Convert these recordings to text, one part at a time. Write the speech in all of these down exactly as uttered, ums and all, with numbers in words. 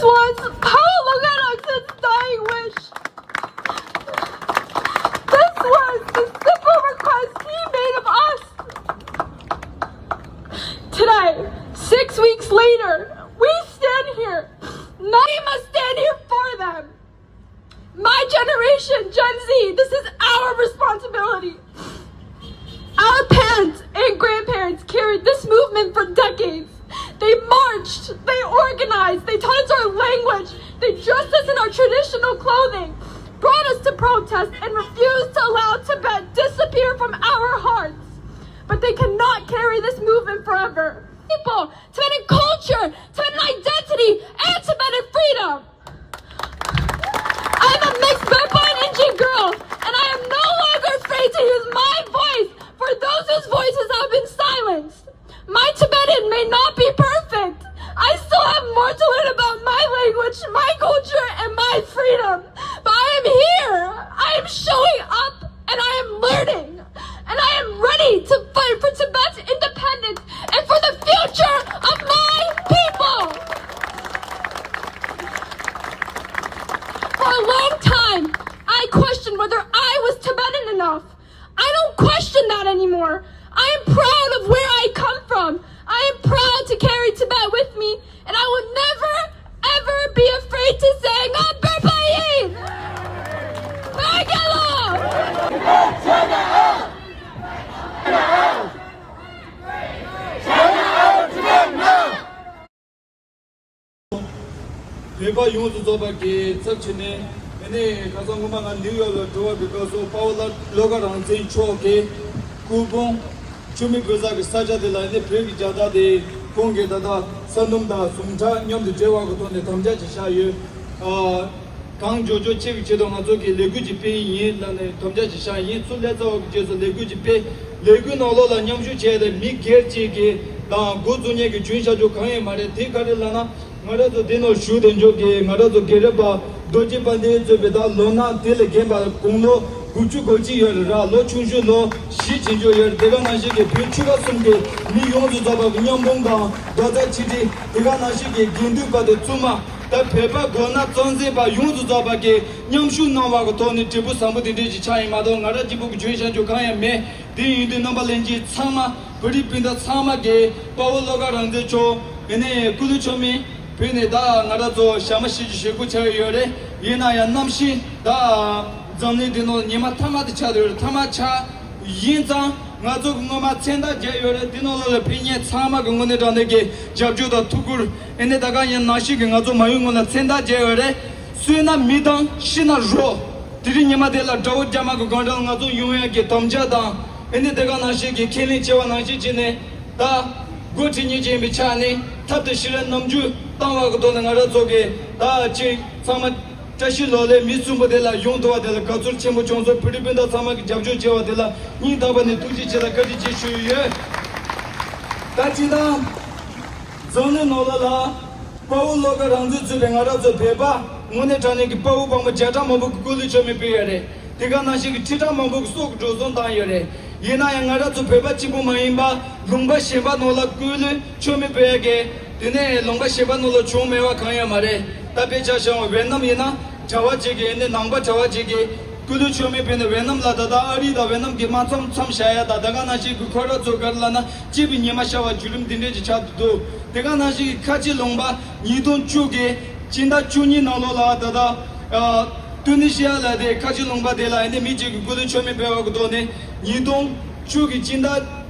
was Paolo Logarang's dying wish. This was the simple request he made of us. Today, six weeks later, we stand here. Now we must stand here for them. My generation, Gen Z, this is our responsibility. Our parents and grandparents carried this movement for decades. They marched, they organized, they taught us our language, they dressed us in our traditional clothing, brought us to protest, and refused to allow Tibet disappear from our hearts. But they cannot carry this movement forever. People, Tibetan culture, Tibetan identity, and Tibetan freedom. I'm a mixed Bemba and Injin girl, and I am no longer afraid to use my voice for those whose voices have been silenced. My Tibetan may not be perfect. I still have more to learn about my language, my culture, and my freedom. But I am here. I am showing up, and I am learning. And I am ready to fight for Tibet's independence and for the future of my people. For a long time, I questioned whether I was Tibetan enough. I don't question that anymore. I am proud of where I come from. I am proud to carry Tibet with me, and I will never, ever be afraid to say, "Nga Bemba yin!" Bengelo! བོད་པ་ཡོངས་སུ་རྫོགས་པ་གི་ཚབ་བྱས་ནས། ཨ་ནི་ཁ་སང་སྔོན་མ་ང་ནིའུ་ཡོག་ལ་འགྲོ་བ་གི་སྐབས་སུ་དཔའ་བོ་བློ་དགའ་རང་བཙན་མཆོག་གི་སྐུ་ཕུང་། ཆུ་མིག་བོད་ས་གི་ས་ཆ་དེ་ལ་ནི་བོད་ཀྱི་རྒྱལ་དར་དེ་ཁོང་གིས་ད་ལྟ་ས་སྣུམ་དང་ཟུངས་ཁྲག་མཉམ་དུ་སྦྲེལ་བ་གི་ཐོག་ནས་དམ་བཅའ་ཅིག་བཞག་ཡོད། ཨ། གང་མགྱོགས་མགྱོགས་ཆེ་གི་ཆེད་དུ་ང་ཚོ་གིས་ལས་འགུལ་ཅིག་སྤེལ་ཡིན་ལབ་ནས་དམ་བཅའ་ཅིག་བཞག་ཡིན། ཚུར་སླེབས་ཚར་བ་གི་རྗེས་སུ་ལས་འགུལ་ཅིག་སྤེལ། ལས་འགུལ་ནང་ལོགས་ལ་མཉམ་ཞུགས་བྱས་ཏེ་མི་སྒེར་གཅིག་གི་དང་འགོ་བཙུགས་མཁན་གྱི་རྒྱུན་བཞག་རྒྱུ་གང་ཡང་མ་རེད། དེ་ག་རེ་ལབ་ན། ང་རང་ཚོ་འདི་ནང་བཞུགས་བསྡད་འཇོག་གི་ང་རང་ཚོ་རྒན་རབས་པ་རྡོ་རྗེ་དཔལ་ལྡན་གཙོས་པའི་ད་ལོ་ན་དེ་ལས་རྒན་པ་དགུང་ལོ་དགུ་བཅུ་གོ་གཅིག་ཡོད་རེད་ར། ལོ་ཆུང་ཤོས་ལོ་བཞི་ཕྱིན་འཇོག་ཡོད་རེད། དེ་ག་ནང་བཞིན་གྱི་བོད་ཆོལ་ཁ་གསུམ་གྱི་མི་ཡོངས་སུ་རྫོགས་པ་གི་མཉམ་སྤུངས་དང་རྡོག་རྩ་ཆིག་སྒྲིལ། དེ་ག་ནང་བཞིན་གྱི་དགེ་འདུན་པ་དེ་ཚང་མ་ད་བོད་པ་མགོ་ན་གཙང་སེལ་པ་ཡོངས་སུ་རྫོགས་པ་གི་མཉམ་ཞུགས་གནང་བ་གི་ཐོག་ནས་འབྲས་བུ་བཟང་པོ་དེ་འདྲས་ཅིག་ཆགས་ཡིན་མ་གཏོགས་ང་རང་གཅིག་པུ་གི་རྒྱུན་བཞག་རྒྱུ་གང་ཡང་མེད། དེ་ཡིན་དུས་རྣམ་པ་ལྷན་རྒྱས་ཚང་མ། བོད་རིགས་སྤུན་ཟླ་ཚང་མ་གིས་དཔའ་བོ་བློ་དགའ་རང་བཙན་མཆོག་ཨེ་ནས་སྐུ་ལུས་མཆོད་མེ་ཕུལ་ནས་ད་ང་རང་ཚོ་ཞག་མ་བཞི་བཅུ་ཞེ་དགུ་ཆགས་ཡོད་རེད། ཡིན་ན་ཡང་གནམ་གཤིས་ད་འཛམ་གླིང་འདི་ནང་ཉི་མ་ཐ་མ་དེ་ཆགས་ཡོད་རེད། ཐ་མ་ཆགས་ཡིན་ཙང་ང་ཚོ་གི་སྔོན་མ་མཚན་རྟགས་བརྒྱབ་ཡོད་རེད། འདི་ནང་ལོགས་ལ་ཕེབས་མཁན་ཚང་མ་གི་དངོས་གནས་དྲང་གནས་ཀྱི་རྒྱབ་སྐྱོར་དང་ཐུགས་ཁུར། ཨེ་ནས་ད་ག་ཡང་ནང་བཞིན་གྱི་ང་ཚོ་མ་ཡུལ་སྔོན་ལ་མཚན་རྟགས་བརྒྱབ་ཡོད་རེད། གསོན་ན་མི་དང་ཤི་ན་རོ། དེ་རིང་ཉི་མ་དེ་ལ་དགྲ་བོ་རྒྱ་དམར་གྱི་སྒང་ར་ལ་ང་ཚོ་ཡོང་ཡག་གི་དམ་བཅའ་དང་། ཨེ་ནི་དེ་ག་ནང་བཞིན་གྱི་ཁས་ལེན་བྱས་པ་ནང་བཞིན་བྱས་ནས་ད་འགོ་ཁྲིད་མཁན་ཅིག་ཡིན་པའི་ཆ་ནས་ཐབས་དང་ཤེས་རབ་རྣམ་འགྱུར་བཏང་བ་གི་ཐོག་ནས་ང་རང་ཚོ་གི་ད་ཅིག་ཚང་མ་བཀྲ་ཤིས་ལོ་ལེགས་མི་གསུམ་པོ་དེ་ལ་ཡོང་ཐུབ་པ་དེ་ལ་དགའ་ཚོར་ཆེན་པོ་བྱུང་སོང་། བོད་རིགས་སྤུན་ཟླ་ཚང་མ་གི་རྒྱབ་སྐྱོར་བྱས་པ་དེ་ལ་སྙིང་ཐག་པ་ནས་ཐུགས་རྗེ་ཆེ་དང་བཀའ་དྲིན་ཆེ་ཞུ་ཡི་ཡོད། ད་སྤྱིར་བཏང་འཛམ་གླིང་ནང་ལོགས་ལ། དཔའ་བོ་བློ་དགའ་རང་བཙན་གཙོས་པའི་ང་རང་ཚོ་བོད་པ་དངོས་གནས་དྲང་གནས་ཀྱི་དཔའ་བོ་དཔའ་མོ་བརྒྱ་ཕྲག་མང་པོ་གི་སྐུ་ལུས་མཆོད་མེ་ཕུལ་ཡོད་རེད། དེ་ག་ནང་བཞིན་གྱི་ཁྲི་ཕྲག་མང་པོ་གི་སྲོག་གི་འགྲོ་སོང་བཏང་ཡོད་རེད། ཡིན་ན་ཡང་ང་རང་ཚོ་བོད་པ་གཅིག་པུ་མ་ཡིན་པ་ལུང་པ་གཞན་པ་ནང་ལ་སྐུ་ལུས་མཆོད་མེ་ཕུལ་ཡ་གི་དེ་ནས་ལུང་པ་གཞན་པ་ནང་ལ་བྱུང་མེད་པ་གང་ཡང་མ་རེད། ད་དཔེ་ཆ་བཞག་པ་ཝེ་ནམ་ཡིན་ན་གྲྭ་པ་ཅིག་གིས་ནི་ནང་པ་གྲྭ་པ་ཅིག་གིས་སྐུ་ལུས་མཆོད་མེ་ཕུལ་ནས་ཝེ་ནམ་ལ་ད་ལྟ་ཨ་རི་དང་ཝེ་ནམ་གྱི་དམག་མཚམས་མཚམས་བཞག་ཡ་ད་ད་ག་ནང་བཞིན་གྱི་ཁོ་རང་ཚོ་ག་རེ་ལབ་ན། སྐྱིད་པའི་ཉི་མ་ཤར་བ་བརྒྱུད་རིམ་འདི་འདྲས་ཀྱི་ཆགས་འདུག་དེ་ག་ནང་བཞིན་གྱི་ཁ་ཆེ་ལུང་པ་ཉིས་སྟོང་བཅུ་གི་སྤྱི་ཟླ་བཅུ་གཉིས་ནང་ལོགས་ལ་ད་ལྟ་ཨ་ཏུ་ནི་ཤི་ཡ་ལ་དེ་ཁ་ཆེ་ལུང་པ་དེ་ལ་ཡིན་ནའི་མི་གཅིག་གི་སྐུ་ལུས་མཆོད་མེ་ཕུལ་བ་གི་ཐོག་ནས་ཉིས་སྟོང་བཅུ་གི་སྤྱི་ཟླ་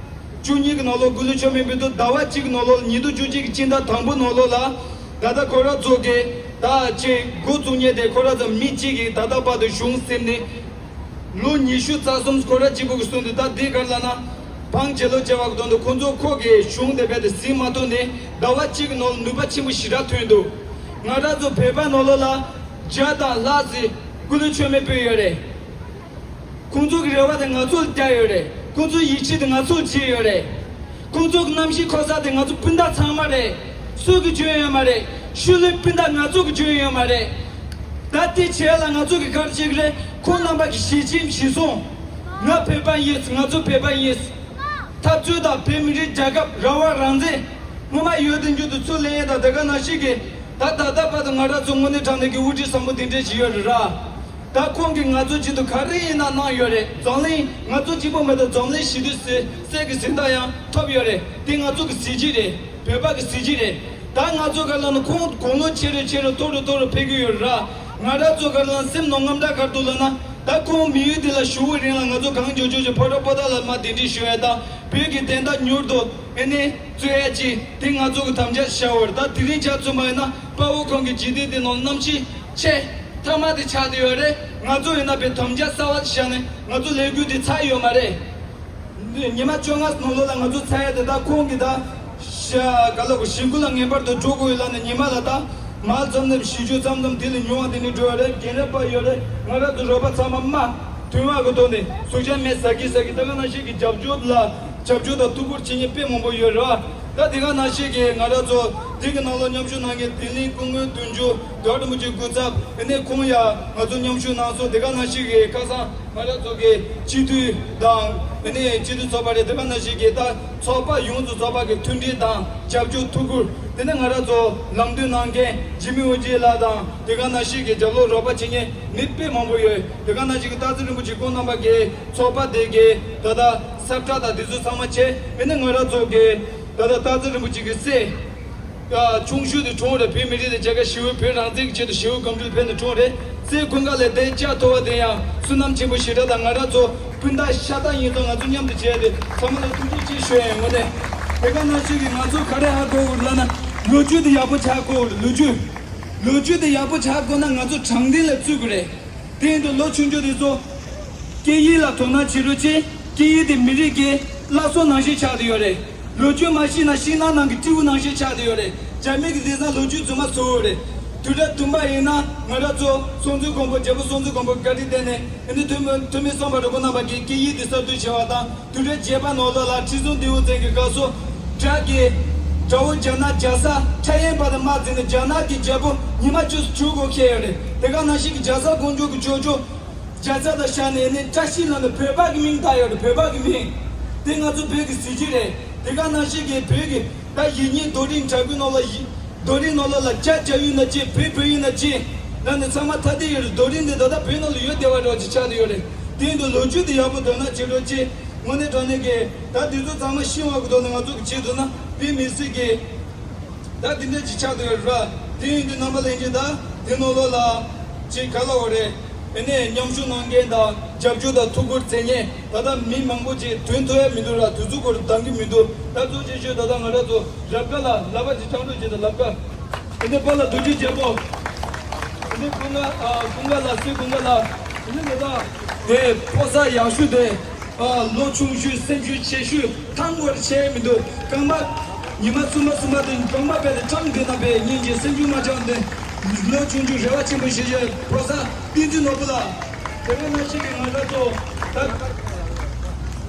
བཅུ་གཉིས་ཀྱི་ནང་ལོགས་སྐུ་ལུས་མཆོད་མེ་ཕུལ་དུས་ཟླ་བ་གཅིག་གི་ནང་ལོགས་ཉིས་སྟོང་བཅུ་གཅིག་གི་སྤྱི་ཟླ་དང་པོ་ནང་ལོགས་ལ་ད་ལྟ་ཁོ་རང་ཚོ་གི་ད་ཅིག་འགོ་བཙུགས་མཁན་དེ་ཁོ་རང་ཚོ་མི་གཅིག་གིས་ད་ལྟ་བར་དུ་གཞུང་ཟིན་ནས། ལོ་ཉི་ཤུ་རྩ་གསུམ་ཁོ་རང་གཅིག་པུ་གི་གསུང་དུས་ད་འདི་ག་རེ་ལབ་ན། བང་བྱེད་ལོ་བྱེད་པ་གི་དོན་དུ་ཁོ་ཚོ་ཁོ་གི་གཞུང་དེ་རྦད་དེ་ཟིན་མ་ཐུབ་ནས་ཟླ་བ་གཅིག་གི་ནང་ལ་ནུས་པ་ཆེན་པོ་ཞེ་དྲག་ཐོན་འདུག་ང་རང་ཚོ་བོད་པ་ནང་ལོགས་ལ་བརྒྱ་དང་ལྷག་ཙམ་སྐུ་ལུས་མཆོད་མེ་ཕུལ་ཡོད་རེད། ཁོང་ཚོ་གི་རེ་བ་དེ་ང་ཚོ་ལ་བརྒྱབ་ཡོད་རེད། ཁོང་ཚོའི་ཡིད་ཆེས་དེ་ང་ཚོ་ལ་བྱས་ཡོད་རེད། ཁོང་ཚོ་གི་རྣམ་ཤེས་འཁོར་ས་དེ་ང་ཚོ་སྤུན་ཟླ་ཚང་མ་རེད། སུ་གི་རྒྱུན་ཡོད་མ་རེད། ཤུལ་ལུས་སྤུན་ཟླ་ང་ཚོ་གི་རྒྱུན་ཡོད་མ་རེད། ད་དེ་བྱས་ལ་ང་ཚོ་གི་ག་རེ་བྱེད་ཀྱི་རེད། ཁོང་རྣམ་པ་གི་ཞལ་ཆེམས་གཞི་བཟུང་། ང་བོད་པ་ཡིན། ང་ཚོ་བོད་པ་ཡིན། འཐབ་རྩོད་དང་བོད་མི་རིགས་རྒྱལ་ཁབ་རང་དབང་རང་བཙན་སྔོན་མ་ཡོད་དུས་མཇུག་ཏུ་ཚུར་ལེན་ཡས་དང་དེ་ག་ནང་བཞིན་གྱི་ད་ ད་ད་ལྟ་བར་དུ་ང་རང་ཚོ་དངོས་གནས་དྲང་གནས་ཀྱི་དབུ་ཁྲིད་བཟང་པོ་འདི་འདྲས་ཞིག་ཡོད་རེད་ར། ད་ཁོང་གིས་ང་ཚོ་ཆེད་དུ་ག་རེ་ཡིན་ན་གནང་ཡོད་རེད། འཛམ་གླིང་ང་ཚོ་གཅིག་པོ་མེད་དུ་འཛམ་གླིང་ཞི་བདེ་སྲིད་སྲེག་གི་གཟེངས་རྟགས་ཡང་ཐོབ་ཡོད་རེད། དེ་ང་ཚོ་གི་གཟི་བརྗིད་རེད། བོད་པ་གི་གཟི་བརྗིད་རེད། ད་ང་ཚོ་ག་ལ་ན་ཁོང་དགུང་ལོ་ཆེ་རུ་ཆེ་རུ་མཐོ་རུ་མཐོ་རུ་ཕེབས་ཀྱི་ཡོད་རེད་ར། ང་རང་ཚོ་ག་ལ་ན་སེམས་ནང་དངངས་སྐྲག་ག་རེ་འདུག་ལབ་ན། ད་ཁོང་མི་ཡུལ་འདི་ལ་བཞུགས་པའི་རིང་ལ་ང་ཚོ་གང་མགྱོགས་མགྱོགས་ཀྱི་ཕོ་བྲང་པོ་ཏཱ་ལ་མར་གདན་འདྲེན་ཞུ་ཡ་དང་བོད་ཀྱི་བདེན་མཐའ་མྱུར་དུ་ཨེ་ནས་རྩོད་ཡ་ཅིག་དེ་ང་ཚོ་གི་དམ་བཅའ་བཞག་པ་རེད། ད་དེ་རིང་ཆ་མཚོན་པ་ཡིན་ན་དཔའ་བོ་ཁོང་གི་འཇིག་རྟེན་འདི་ནང་གནམ་གཤིས་ཆེས་མཐའ་མ་དེ་ཆགས་བསྡད་ཡོད་རེད། ང་ཚོ་ཡིན་ན་བའི་དམ་བཅའ་གསར་བ་བཞག་ནས་ང་ཚོ་ལས་འགུལ་འདི་ཚར་ཡོད་མ་རེད། ཉི་མ་བཅོ་ལྔ་ནང་ལོགས་ལ་ང་ཚོ་ཚར་ཡ་དེ་ད་ཁོང་གིས་ད་ཤ་ག་ལ་གོ་ཞིག་གུ་ལ་ངེས་པར་དུ་འགྲོ་དགོས་ཡོད་ལབ་ནས་ཉི་མ་ལ་ད་མར་ཙམ་ཙམ་བཞི་བཅུ་ཙམ་ཙམ་དེ་ལས་ཉུང་བ་དེ་ནས་འགྲོ་ཡོད་རེད། རྒན་རབས་པ་ཡོད་རེད། ང་རང་ཚོ་རོགས་པ་ཚང་མ་མ་དུས་མ་གི་ཐོག་ནས་ཟུག་ཆ་མེད་ཟ་གི་ཟ་གི་ད་ག་ནང་བཞིན་གྱི་རྒྱབ་སྐྱོར་ལ་རྒྱབ་སྐྱོར་དང་ཐུགས་ཁུར་བྱེད་མཁན་དཔེ་མང་པོ་ཡོད་རེད་བ། ད་དེ་ག་ནང་བཞིན་གྱི་ང་རང་ཚོ་དེ་གི་ནང་ལོགས་མཉམ་ཞུགས་གནང་མཁན་བདེ་ལེགས་སྐུ་ངོ་དོན་གཅོད་རྒྱལ་བ་རིན་པོ་ཆེ་སྐུ་ཚབ་ཨེ་ནས་ཁོང་ཡ་ང་ཚོ་མཉམ་ཞུགས་གནང་སོང་། དེ་ག་ནང་བཞིན་གྱི་ཁ་སང་ང་རང་ཚོ་གི་སྤྱི་འཐུས་དང་ཨེ་ནས་སྤྱི་འཐུས་ཚོགས་པ་རེད། དེ་ག་ནང་བཞིན་གྱི་ད་ཚོགས་པ་ཡོངས་སུ་རྫོགས་པ་གི་མཐུན་སྒྲིལ་དང་རྒྱབ་སྐྱོར་ཐུགས་ཁུར། དེ་ནས་ང་རང་ཚོ་ལམ་སྟོན་གནང་མཁན་འཇིགས་མེད་དབུ་ཆེ་ལགས་དང་དེ་ག་ནང་བཞིན་གྱི་རྒྱབ་ལོགས་རོགས་པ་བྱེད་མཁན་མི་དཔེ་མང་པོ་ཡོད། དེ་ག་ནང་བཞིན་གྱི་སྟག་འཚེར་རིན་པོ་ཆེ་ཁོང་རྣམ་པ་གི་ཚོགས་པ་དེ་གི་ད་ལྟ་གསལ་བསྒྲགས་དང་དེ་ཚོ་ཚང་མ་བྱས། ཨེ་ནས་ང་རང་ཚོ་གི་ད་ལྟ་སྟག་འཚེར་རིན་པོ་ཆེ་གི་སྲས་ཆུང་ཤོས་དེ་གྲོངས་རེད། བོད་མི་རིགས་དེ་རྒྱལ་ཁབ་ཞི་བའི་བོད་རང་བཙན་གྱི་ཆེད་དུ་ཞི་བའི་སྐོམ་འགྲུལ་ཕེབས་ནས་གྲོངས་རེད། སྲས་ཀུན་དགའ་ལགས་དེ་ལྕགས་མཐོ་བ་དེ་ཡང་བསོད་ནམས་ཆེན་པོ་ཞེ་དྲག་དང་ང་རང་ཚོ་སྤུན་ཟླ་ཤ་སྟག་ཡིན་ཙང་ང་ཚོ་མཉམ་དུ་བྱས་ཏེ་ཚང་མ་ལ་ཐུགས་རྗེ་ཆེ་ཞུ་ཡ་ཡིན། དངོས་གནས་དེ་ག་ནང་བཞིན་གྱི་ང་ཚོ་ག་རེ་ཧ་གོ་དགོས་ལབ་ན་ལོ་རྒྱུས་དེ་ཡག་པོ་ཆགས་དགོས། ལོ་རྒྱུས་ལོ་རྒྱུས་དེ་ཡག་པོ་ཆགས་དགོས་ན་ང་ཚོ་དྲང་བདེན་ལ་བརྩི་དགོས་རེད། དེ་ཡིན་དུས་ལོ་ཆུང་ཆུང་དེ་ཚོ་སྐད་ཡིག་ལ་དོ་སྣང་བྱེད་རོགས་བྱེད། སྐད་ཡིག་དེ་མི་རིགས་ཀྱི་བླ་སྲོག་ནང་བཞིན་ཆགས་བསྡད་ཡོད་རེད། ལོ་རྒྱུས་མ་ཤེས་ན་ཤིང་ནགས་ནང་གི་སྤྲེའུ་ནང་བཞིན་ཆགས་བསྡད་ཡོད་རེད། རྒྱ་མི་གི་དེང་སང་ལོ་རྒྱུས་རྫུན་མ་བཟོ་འོ་རེད། དུས་རབས་བདུན་པ་ཡིན་ན་ང་རང་ཚོ་སྲོང་བཙན་སྒམ་པོ་རྒྱལ་པོ་སྲོང་བཙན་སྒམ་པོ་བཀའ་དྲིན་བརྟེན་ནས་ཨ་ནི་ཐོན་མི་ཐོན་མི་སམ་བྷོ་ཊ་ཁོང་རྣམ་པ་གིས་སྐད་ཡིག་དེ་གསར་གཏོད་བྱས་པ་དང་། དུས་རབས་བརྒྱད་པ་ནང་ལོགས་ལ་ཁྲི་སྲོང་ལྡེའུ་བཙན་གྱི་སྐབས་སུ་དགྲ་གི་དགྲ་བོ་རྒྱ་ནག་རྒྱལ་ས་འཕྲལ་ཡན་པ་དེ་མ་འཛིན་ནས་རྒྱ་ནག་གི་རྒྱལ་པོ་ཉི་མ་བཅུ་བཅུ་གོ་ཁེལ་ཡོད་རེད། དེ་ག་ནང་བཞིན་གྱི་རྒྱལ་ས་ཀོང་ཇོ་གི་ཅོ་ཅོ་རྒྱལ་ས་དང་ཤ་ནས་ནི་བཀྲ་ཤིས་ལབ་ནས་བོད་པ་གི་མིང་བཏགས་ཡོད་རེད། བོད་པ་གི་མིང་དེ་ང་ཚོ་བོད་ཀྱི་གཟི་བརྗིད་རེད། དེ་ག་ནང་བཞིན་གྱི་བོད་ཀྱི་ད་ཡིག་རྙིང་རྡོ་རིང་བྲག་བརྐོས་ནང་ལ་ཡི་རྡོ་རིང་ནང་ལོགས་ལ་རྒྱ་རྒྱ་ཡིན་ན་ཅི་བོད་བོད་ཡིན་ན་ཅི་ལབ་ནས་ཚང་མ་ཐ་དད་ཡོད་རེད། རྡོ་རིང་འདི་ད་ལྟ་བོད་ནང་ལ་ཡོད་བསྡད་པ་འདྲ་བོ་ཅིག་ཆགས་བསྡད་ཡོད་རེད། དེ་ཡིན་དུས་ལོ་རྒྱུས་དེ་ཡག་པོ་འདོད་ན་བྱེད་རོགས་གྱིས། དངོས་གནས་དྲང་གནས་ཀྱི་ད་དེ་ཚོ་ཚང་མ་ཤེས་པ་གི་ཐོག་ནས་ང་ཚོ་གི་བྱེད་ཐུབ་ན་དཔེ་མི་སྲིད་ཀྱི་ད་དེ་འདྲ་ཅིག་ཆགས་བསྡད་ཡོད་རེད་པ། དེ་ཡིན་དུས་རྣམ་པ་ལྷན་རྒྱས་ད་དེ་ནང་ལོགས་ལ་ཅིག་ག་ལབ་དགོས་རེད། ཨེ་ནས་མཉམ་ཞུགས་གནང་མཁན་དང་རྒྱབ་སྐྱོར་དང་ཐུགས་ཁུར་བྱེད་མཁན་ད་ལྟ་མི་མང་པོ་ཅིག་དོན་ཐོག་ཡ་མི་འདུག་ར། དུས་ཚོད་སྐོར་འདང་གི་མི་འདུག་ད་གཙོ་ཆེ་ཤོས་ད་ལྟ་ང་རང་ཚོ་རབ་དགའ་ལགས་ལག་པ་ཅིག་འཆང་རོགས་བྱེད་དང་། ལབ་དགའ་ཨེ་ནས་པཱ་ལགས་རྡོ་རྗེ་རྒྱལ་པོ། ཨེ་ནས་ཀུན་དགའ་ཨ་ཀུན་དགའ་ལགས། སྲས་ཀུན་དགའ་ལགས། ཨེ་ནས་ད་ལྟ་དེ་ཕོ་གསར་ཡག་ཤོས་དེ་ཨ་ལོ་ཆུང་ཤོས་སེམས་ཤུགས་ཆེ་ཤོས་ཐང་བོར་ཆེ་མི་འདུག་རྐང་པ་ཉི་མ་གསུམ་པ་གསུམ་པ་དེ་རྐང་པ་རྦད་དེ་སྐྲངས་བསྡད་ན་བས་སྙིང་རྗེ། སེམས་ཤུགས་མ་ཆག་དེ་ལོ་ཆུང་ཆུང་རེ་བ་ཆེན་པོ་བྱེད་བྱེད་ཕོ་གསར་བསྟན་འཛིན་ནོར་བུ་ལགས། དེ་ག་ནང་བཞིན་གྱི་ང་རང་ཚོ་ད་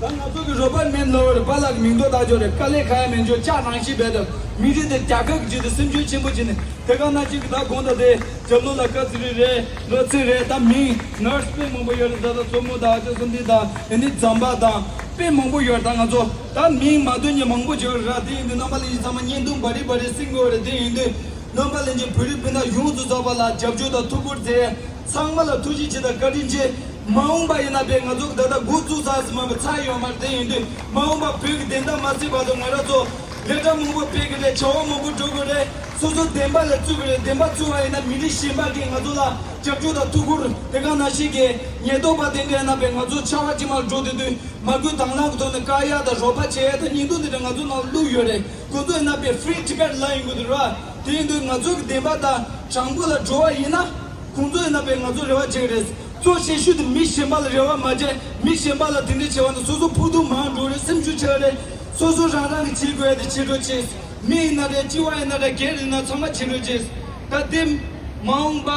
ད་ང་ཚོ་གི་རོ་པར་མེན་ལོ་རེ་པཱ་ལགས་ཀྱི་མིང་ཐོ་བཏགས་ཆོག་རེད། དཀའ་ལས་ཁག་ཡ་མེད་ཆོག་ལྕགས་རང་བཞིན་རྦད་དེ་མི་རིགས་དེ་རྒྱལ་ཁབ་ཀྱི་ཆེད་དུ་སེམས་ཤུགས་ཆེན་པོ་བྱས་ནས་དེ་ག་ནང་བཞིན་གྱི་ད་དགོངས་དག་དེ་རྒྱབ་ལོགས་ལ་བཀའ་ཚེ་རིང་རེད། བློ་ཚེ་རེད། ད་མིང་ནར་སི་དཔེ་མང་པོ་ཡོད་རེད། ད་ད་མཚོ་མོ་དང་ཨ་ཅག་སུམ་ལྡན་དང་ཨེ་ནི་ཛམ་བྷ་དང་དཔེ་མང་པོ་ཡོད་རེད། ད་ང་ཚོ་ད་མིང་མ་འདོན་མཁན་མང་པོ་ཡོད་རེད། དེ་ཡིན་དུས་རྣམ་པ་ལྷན་རྒྱས་ཚང་མ་བརྙན་ཐུང་བ་རི་བ་རི་སྲིང་དགོས་རེད། དེ་ཡིན་དུས་རྣམ་པ་ལྷན་རྒྱས་བོད་རིགས་སྤུན་ཟླ་ཡོངས་སུ་རྫོགས་པ་ལ་རྒྱབ་སྐྱོར་དང་ཐུགས་ཁུར་མཛད། ཚང་མ་ལ་ཐུགས་རྗེ་ཆེ་དང་བཀའ་དྲིན་ཆེ། མ་འོངས་པ་ཡིན་ན་བས་ང་ཚོ་ད་ལྟ་འགོ་བཙུགས་ཚར་ཟིན་མ་པ་ཚར་ཡོད་མ་རེད། དེ་ཡིན་དུས་མ་འོངས་པ་བོད་ཀྱི་བདེན་མཐའ་མ་གསལ་བར་དུ་ང་རང་ཚོ་ལས་གྲྭ་མང་པོ་སྤེལ་གི་རེད། བྱ་བ་མང་པོ་སྒྲུབ་གི་རེད། སོ་སོ་བདེན་པ་ལ་བཙུགས་གི་རེད། བདེན་པ་བཙུགས་པ་ཡིན་ན་མི་རིགས་གཞན་པ་གིས་ང་ཚོ་ལ་རྒྱབ་སྐྱོར་དང་ཐུགས་ཁུར། དེ་ག་ནང་བཞིན་གྱི་ཉེན་རྟོག་པ་དེ་འདྲ་ཡིན་ན་བས་ང་ཚོ་ཆར་པ་དཀྱིལ་མར་འགྲོ་བསྡད་དུས་མ་སྐུལ་དང་བླངས་ཀྱི་ཐོག་ནས་བཀག་ཡ་དང་རོགས་པ་བྱེད་ཡ་དང་བརྙན་ཐུང་འདི་འདྲ་ང་ཚོ་ནང་བླུགས་ཡོད་རེད། ཁོང་ཚོ་ཡིན་ན་བས་Free Tibet ལབ་ཡོང་གི་འདུག་ར། དེ་ཡིན་དུས་ང་ཚོ་གི་བདེན་པ་དང་དྲང་པོ་ལ་འགྲོ་བ་ཡིན་ན། ཁོང་ཚོ་ཡིན་ན་བས་ང་ཚོ་རེ་བ་བྱེད་ཀྱི་རེད། གཙོ་ཆེ་ཤོས་དེ་མི་གཞན་པ་ལ་རེ་བ་མ་བྱེད། མི་གཞན་པ་ལ་དེ་འདྲ་བྱེད་པ་ནི་སོ་སོ་ཕུགས་ཐུག་མང་འགྲོ་རེད། སེམས་ཤུགས་ཆག་རེད། སོ་སོ་རང་རང་གི་བྱེད་དགོས་ཡ་དེ་བྱེད་རོགས་བྱེད། མི་ཡིན་ན་རེད། སྤྱི་བ་ཡིན་ན་རེད། སྒེར་ཡིན་ན་ཚང་མ་བྱེད་རོགས་བྱེད། ད་དེ་མ་འོངས་པ་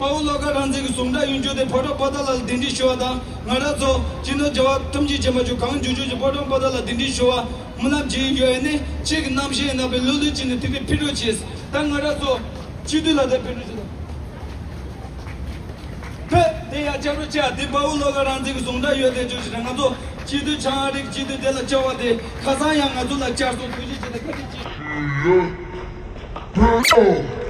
དཔའ་བོ་བློ་དགའ་རང་བཙན་གྱི་ཟུངས་ཁྲག་གཡུ་མཆོག་དེ་ཕོ་བྲང་པོ་ཏཱ་ལ་ལ་གདན་འདྲེན་ཞུ་བ་དང་། ང་རང་ཚོ་སྤྱི་ནོར་རྒྱལ་བ་ཐམས་ཅད་མཁྱེན་པ་མཆོག་གང་མགྱོགས་མགྱོགས་ཀྱི་ཕོ་བྲང་པོ་ཏཱ་ལ་གདན་འདྲེན་ཞུ་བ་སྨོན་ལམ་བྱེད་ཡོད་ནི། ཁྱེད་ཀྱི་རྣམ་ཤེས་ཡིན་ན་བས་ལོ་ལོ་གཅིག་ནས་དེ་གའི་ཕེབས་རོགས་བྱེད། ད་ང་རང་ཚོ་སྤྱི་འཐུས་ལ་དེ་ཕེབས་རོགས་བྱེད་དང་། ཕེབས་དེ་ཡར་བཅར་རོགས་བྱེད། དེ་དཔའ་བོ་བློ་དགའ་རང་བཙན་གྱི་ཟུངས་ཁྲག་ཡོད་དེ་བཅུག་ཞིག་རེད། ང་ཚོ་སྤྱི་འཐུས་ཆང་རིགས་སྤྱི་འཐུས་དེ་ལ་བཅར་བ་དེ་ཁ་སང་ཡང་ང་ཚོ་ལ་བཅར་སོང་། ཐུགས་རྗེ་ཆེ་དང་བཀའ་དྲིན་ཆེ།